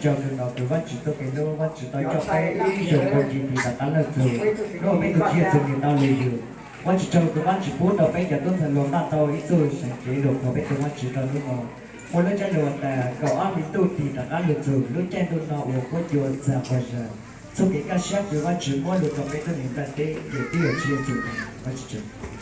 Tsaug tus nom tus Vajtswv txoj kev hlub, Vajtswv tau coj peb ib zaug ua G P rov qab lawm txug lub peb tus Tswv Yexus niam tau lwm yug. Vajtswv tsaug tus Vajtswv pub rau peb cov tub ntxhais hluas npaj tau ib txuj seev kev lus qhuas peb tus Vajtswv rau hnub no. Muaj lub caij lus tas kaum ob hli ntuj tig rov qab lug txug lub caij ntuj no uas huab cua txag quas zag. Txuj kev kaj siab kws Vajtswv muab lug rau peb tug niam nplaj teb yog twb yog Tswv Yexus. Vajtswv tsaug.